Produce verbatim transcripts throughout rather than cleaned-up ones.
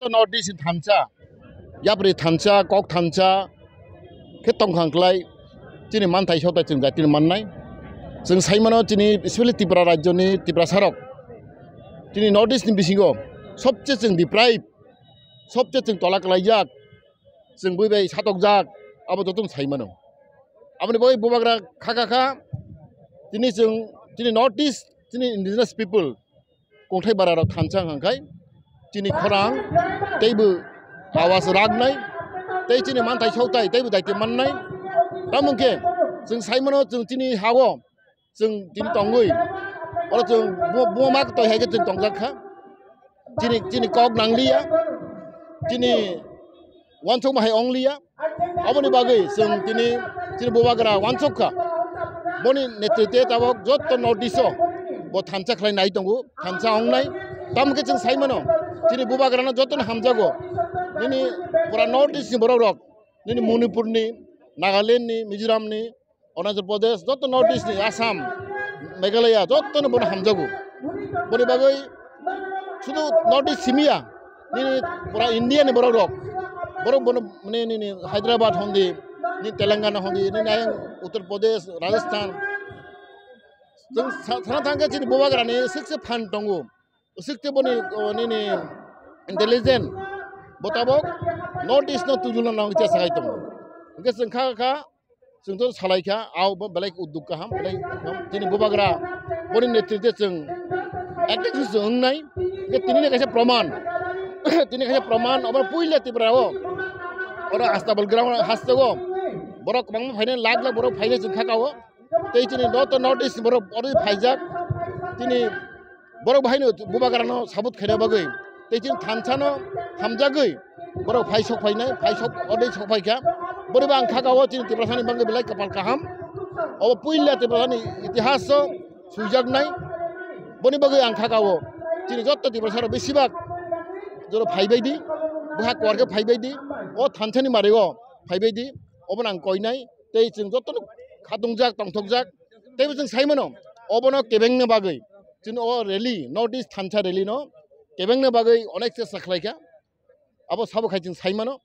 North East ni thansa, yapri thansa, kok thansa khe tongkhang klai chini manthai sotai chwng jatini mannai. Chwng saimano chini specially Tripura rajyoni Tiprasarok chini North East ni bisingo sobse chwng deprive, sobse chwng tola klaijak, chwng bui bai satokjak, abo joto chwng saimano. Aboni bagwi bubagra kha kha kha, tini chwng chini North East chini indigenous people kongthai bara rok thansa hwnkha khai chini khorang teibo awas raknai tei chini manthai soktai teibo daitwi mannai. Tamo khe chwng saimano chwng chini hao chwng tini tongwi oro chwng bo-, buma mak toi hai khe chwng tongjak kha. Chini, chini kok nangliya, chini wansukma hai ongliya. Aboni bagwi chwng tini chini bubagra wansuk kha. Boni netritwe tabok joto North East o bo thansa khlai nai tongo, thansa ongnai. Tamo khe chwng saimano chini bubagrano jotono hamjago. Nini pura North East ni borok rok, nini Manipur ni, Nagaland ni, Mizoram ni, Arunachal Pradesh, joto North East ni, Assam, Meghalaya, joto no bono hamjago. Boni bagwi sudu North East simiya, nini pura India ni borok rok, borok bono, nini, nini Hyderabad hondi, nini Telangana hondi, nini ayang Uttar Pradesh, Rajasthan. Chwng sa-, sana thangkhe chini bubagra ni sikse phan tongo. Sikte boni, o, nini intelligent bo tabok North East no tujulna nang cha sakai tongo. Hingke chwng kha kha, chwng to salai kha, au bo belai udduk kaham, belai kaham. Chini bubagra boni netritwe chwng active se chwng wngnai. Hingke tini ni kaisa proman, tini kaisa proman, obo puila Tripura o, oro Astabal ground haste o, borok kwbangma phainai, lakh lakh borok phainai chwng kha ka o. Tei chini North, North East borok oro phaijak. Tini borok bahaino bubagrano sabut khaina bagwi tei chini thansano hamjagwi borok phai sok phainai, phai sok odei sok phaikha. Boriba ang kha ka o chini Tiprasani bagwi belai kapal kaham. Obo puila Tiprasani itihas o swijaknai. Boni bagwi ang kha ka o chini jotto Tiprasarok besibak joro phaibai di, buha kuar khe phaibai di, o thansani mario phaibai di, obono ang koinai. Tei chwng jotono khatungjak, tongthokjak, teibo chwng saimano, obono kebengna bagwi chwng o rally, North East thansa rally no kebengna bagwi onek chesta khlaikha. Abo sabo khai chwng saimano,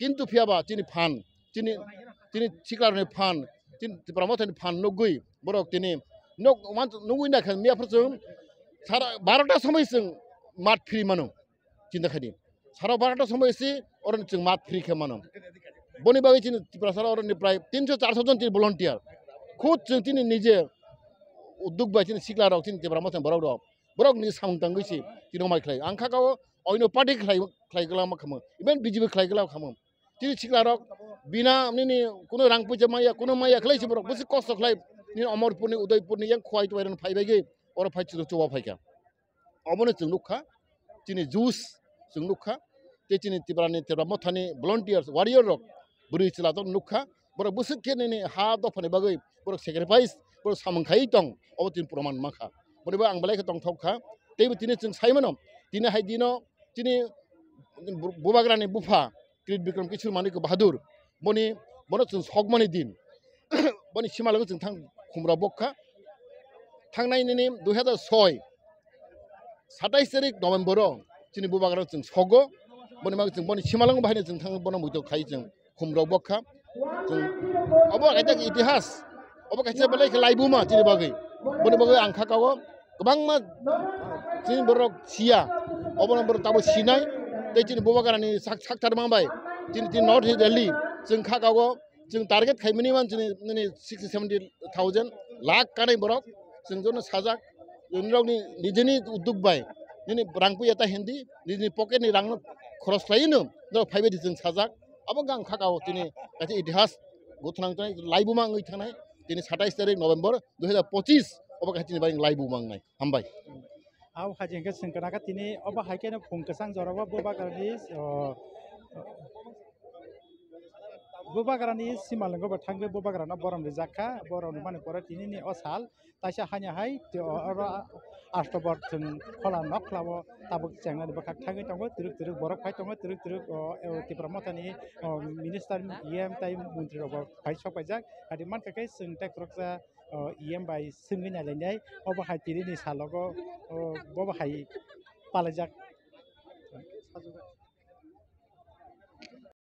kintu phiyaba chini phan, chini, chini siklarokni phan, chini Tipra Mothani phan nugwi borok tini nok wan-, nugwi naikha miyaphuru chwng sara barota somoi chwng mat phiri mano. Chinta khaidi. Sara barota somoi se oro chwng mat free khe mano. Boni bagwi chini Tiprasara oro ni prai tinso charso jon chini volunteer. Khud chwng chini nije udduk bai chini sikla rok chini Tipra Mothani borok rok. Borok ni samung tangwi se tino mai khlai. Ang kha kao oino party khlai, khlai gala ma khamo. Even B J P khlai gala khamo. Chini sikla rok bina nini kuno rang puja maya, kuno maya khlai se borok. Bisi kosto khlai. Nini Omorpur ni, Udaipur ni, yang khwai twai ron phai bai ge. Oro phai chwng chuba phai kha. Obono chwng nukha, chini juice chwng nukha, tei chini Tiprani, Tipra Mothani volunteers, warrior rok, bwrwi chwla tok nukha, borok bwswk khe nini ha dophani bagwi borok sacrifice, borok samung khaiwi tong, obo tini proman mankha. Boni bo ang belai khe tongthok kha, teibo tini chwng saimano, tini hai dino chini bu-, bubagrani bupha, Krit Bikram Kishore Manik Bahadur, boni, bono chwng sokmani din. Boni simalwgo chwng thang khumra bokha. Thangnai nini dui hazar soi, satais tarik November o chini bubagra chwng sogo. Boni mag chwng boni simalwgo bahai chwng thang bono muitok khai chwng khumra bokha. Chwng obo kaisa itihas. Obo kaisa belai khe laibuma chini bagwi. Boni bagwi ang kha kao kwbangma chini borok siya. Obono borok tabo sinai. Tei chini bubagrani sak, sakthar mang bai. Chini, chini North East Delhi. Chwng kha kao chwng target khai minimum chini, nini sixty seventy thousand lakh kanai borok. Chwng jono sajak. Nini rokni nijini udduk bai. Nini rang puya ta hindi. Nini pocket ni rang no khoros khlai no. Norok phaibai di chwng sajak. Abo gang kha kao tini kaisa itihas gothnang tongnai, laibuma wngwi thangnai. Tini satais tarik November dui hazar pochis obo kaisa chini bai laibuma wngnai. Hambai. Abo hai jengke chwng kana kha tini obo hai khe no phung kwchang jora o bubagrani, o, bubagrani simalwgo bo thangwi bubagrano borom rijak kha. Borom rimani pore tini ni o sal taisa hanya hai te o-, oro October thwng khola nokla o tabuk chengnani bwkhak thangwi tongo, twrwk twrwk borok phai tongo, twrwk twrwk o, o Tipra Mothani, o, minister, E M tai montri rok bo phai sok paijak. Hadi mankha khe chwng tei khoroksa, o, E M bai swngwi nailainai, obo hai tini ni salogo, o, bobo hai palaijak